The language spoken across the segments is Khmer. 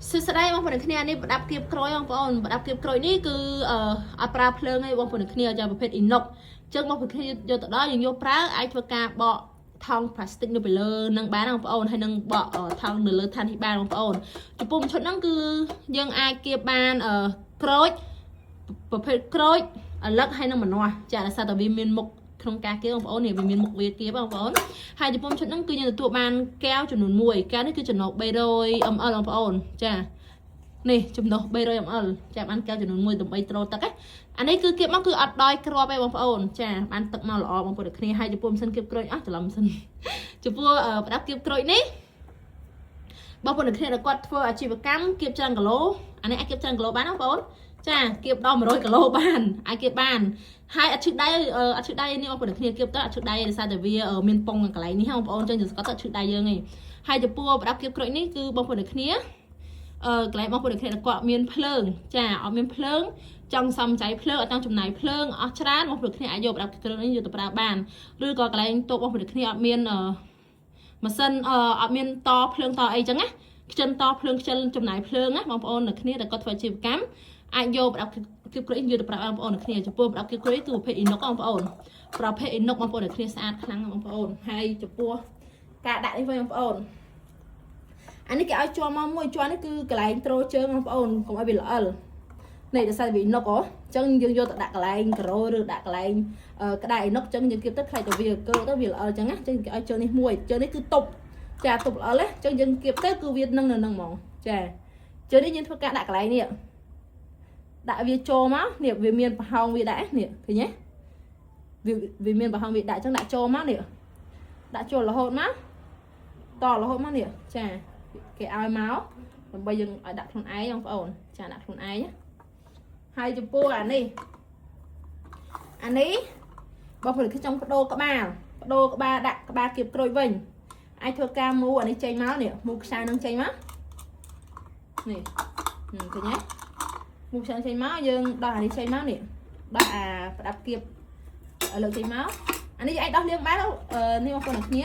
សួស្តីបងប្អូនគ្នានេះប្រដាប់គៀបក្រួយបងប្អូនប្រដាប់គៀបក្រួយនេះគឺអត់ប្រើភ្លើងទេបងប្អូនគ្នាចាប្រភេទអ៊ីណុកចឹងបងប្អូនគ្នាយកទៅដល់យើងយកប្រើអាចធ្វើការបកថង់ផ្លាស្ទិកនៅពីលើនឹងបានបងប្អូនហើយនឹងបកថង់នៅលើឋាននេះបានបងប្អូនចំពោះឈុតហ្នឹងគឺយើងអាចគៀបបានក្រូចប្រភេទក្រូចឪឡឹកហើយនឹងម្នាស់ចាដោយសារតែវាមានមុខក្នុងការគៀបបងប្អូននេះវាមានមុខវាគៀបបងប្អូនហើយចំពោះឈុតហ្នឹងគឺយើងទទួលបានកែវចំនួន1កែវនេះគឺចំណុះ300 ml បងប្អូនចានេះចំណុះ300 ml ចាបានកែវចំនួន1ដើម្បីត្រូទឹកណាអានេះគឺគៀបមកគឺអត់ដោយគ្រាប់ទេបងប្អូនចាបានទឹកមកល្អបងប្អូនគ្នាហើយចំពោះម៉ាស៊ីនគៀបក្រូចអស់ច្រឡំម៉ាស៊ីនចំពោះប្រដាប់គៀបក្រូចនេះបងប្អូនគ្នាដែលគាត់ធ្វើអាជីវកម្មគៀបច្រើនគីឡូអានេះអាចគៀបច្រើនគីឡូបានបងប្អូនចាគៀបដល់100គីឡូបានអាចគៀបបានហើយអត់ឈឺដៃអត់ឈឺដៃនេះបងប្អូនគ្នាគៀបទៅអត់ឈឺដៃដោយសារតែវាមានប៉ុងកន្លែងនេះបងប្អូនចឹងចស្កត់ទៅឈឺដៃយើងឯងហើយចំពោះប្រដាប់គៀបក្រូចនេះគឺបងប្អូនគ្នាកន្លែងបងប្អូនគ្នាគាត់មានភ្លើងចាអត់មានភ្លើងចង់សំចៃភ្លើងអត់ចង់ចំណាយភ្លើងអស់ច្រើនបងប្អូនគ្នាអាចយកប្រដាប់គ្រឿងនេះយកទៅប្រើបានឬក៏កន្លែងតូបបងប្អូនគ្នាអត់មានម៉ាស៊ីនអត់មានតភ្លើងតអីចឹងណាខ្ចិនតភ្លើងខ្ជិលចំណាយភ្លើងណាបងប្អូននៅគ្នាដែលគាត់ធ្វើអាជីវកម្មអាចយកប្រដាប់គៀបក្រូចយកទៅប្រើបងប្អូននៅគ្នាចំពោះប្រដាប់គៀបក្រូចគឺប្រភេទអ៊ីណុកបងប្អូនប្រភេទអ៊ីណុកបងប្អូននៅគ្នាស្អាតខ្លាំងបងប្អូនហើយចំពោះការដាក់នេះវិញបងប្អូនអានេះគេឲ្យជាប់មកមួយជាប់នេះគឺកន្លែងត្រូជើងបងប្អូនកុំឲ្យវាល្អិលនេះដោយសារវាអ៊ីណុកហ៎អញ្ចឹងយើងយកទៅដាក់កន្លែងការ៉ូឬដាក់កន្លែងក្តារអ៊ីណុកអញ្ចឹងយើងគៀបទៅខ្លាចតែវាកើទៅវាល្អិលអញ្ចឹងណាអញ្ចឹងគេឲ្យជើងនេះមួយជើងនេះគឺតុបចាតុបល្អិលណាអញ្ចឹងយើងគៀបទៅគឺវានឹងនៅនឹងហ្មងចាជើងនេះយើងធ្វើការដាក់កន្លែងនេះដាក់វាចូលមកនេះវាមានប្រហោងវាដែរនេះឃើញទេវាមានប្រហោងវាដាក់អញ្ចឹងដាក់ចូលមកនេះដាក់ចូលរហូតមកតរហូតមកនេះចាគេឲ្យមកដើម្បីយើងឲ្យដាក់ខ្លួនឯងបងប្អូនចាដាក់ខ្លួនឯងហើយចំពោះអានេះអានេះបងប្អូនគឺចង់បដូរក្បាលបដូរក្បាលដាក់ក្បាលគៀបក្រូចវិញអាចធ្វើការមូអានេះចេញមកនេះមូខ្សែនឹងចេញមកនេះឃើញទេមូខ្សែចេញមកយើងដោះអានេះចេញមកនេះដោះអាប្រដាប់គៀបលើកចេញមកអានេះយើងអាចដោះលាងបាននេះបងប្អូនអ្នកគ្នា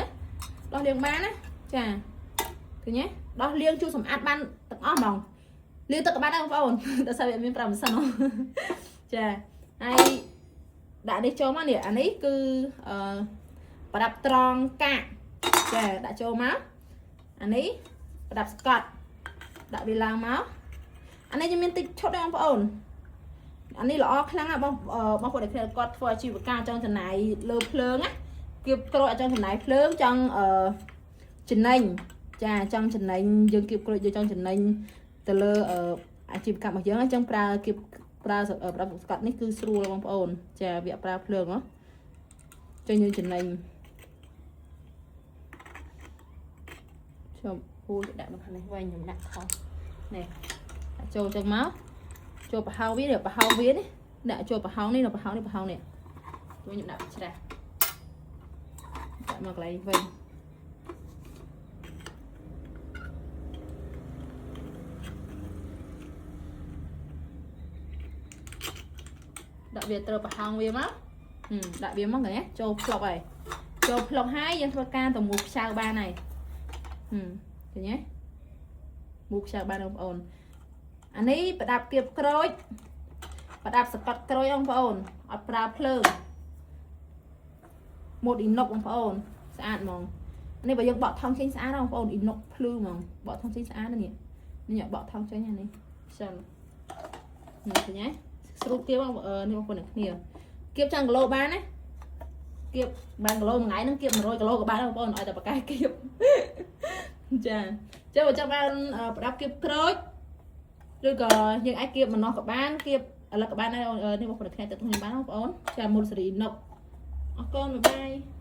ដោះលាងបានណាចាឃើញទេដោះលាងជូរសម្អាតបានទាំងអស់ហ្មងលាងទឹកក៏បានដែរបងប្អូនដោយសារវាមានប្រាំម៉ាស៊ីនចាហើយដាក់នេះចូលមកនេះអានេះគឺអឺប្រដាប់ត្រង់កាកចាដាក់ចូលមកអានេះប្រដាប់ស្កតដាក់វាឡើងមកអានេះយើងមានតិចឈុតដែរបងប្អូនអានេះល្អខ្លាំងណាស់បងបងប្អូនដែលគាត់ធ្វើអាជីវកម្មចង់ចំណាយលើភ្លើងណាគៀបក្រូចចង់ចំណាយភ្លើងចង់អឺចំណេញចាចង់ចំណេញយើងគៀបក្រូចយើងចង់ចំណេញទៅលើអាជីវកម្មរបស់យើងអញ្ចឹងប្រើគៀបប្រើប្រដាប់ស្កតនេះគឺស្រួលបងប្អូនចាវាប្រើភ្លើងហ៎ចឹងយើងចំណេញខ្ញុំពូដាក់មកខាងនេះវិញខ្ញុំដាក់ខុសនេះដាក់ចូលចឹងមកចូលប្រហោងវានេះប្រហោងវានេះដាក់ចូលប្រហោងនេះនៅប្រហោងនេះប្រហោងនេះជួយខ្ញុំដាក់ច្រាស់ដាក់មកកន្លែងវិញដាក់វាត្រូវប្រហោងវាមកដាក់វាមកកញ្ញាចូលផ្លុកហើយចូលផ្លុកហើយយើងធ្វើការទៅមូខ្ចៅបានហើយឃើញទេមូខ្ចៅបានបងប្អូនអានេះប្រដាប់គៀបក្រូចប្រដាប់សកត់ក្រូចបងប្អូនអត់ប្រើភ្លើងម៉ូតអ៊ីណុកបងប្អូនស្អាតហ្មងនេះបើយើងបកថង់ចេញស្អាតបងប្អូនអ៊ីណុកភ្លឺហ្មងបកថង់ចេញស្អាតនេះនេះបកថង់ចេញអានេះខ្ជិលនេះឃើញទេស្រូបទៀតបងនេះបងប្អូនអ្នកគ្នាគៀបចង់គីឡូបានណាគៀបបានគីឡូមួយថ្ងៃហ្នឹងគៀប100គីឡូក៏បានបងប្អូនឲ្យតែបកកែគៀបចាចឹងបើចាំបានប្រដាប់គៀបក្រូចឬក៏យើងអាចគៀបម្នាស់ក៏បានគៀបឥឡូវក៏បានដែរនេះបងប្អូនគ្នាទៅខ្ញុំបានបងប្អូនចាមូលសេរីនុកអរគុណបាយបាយ។